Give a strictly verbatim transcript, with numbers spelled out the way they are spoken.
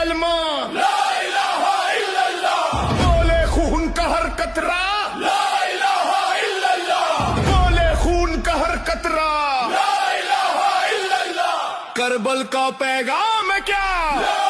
کلمہ، لا الہ الا اللہ۔ بولے خون کا ہر قطرہ، لا الہ الا اللہ۔ بولے خون کا ہر قطرہ، لا الہ الا اللہ۔ کربل کا پیغام کیا؟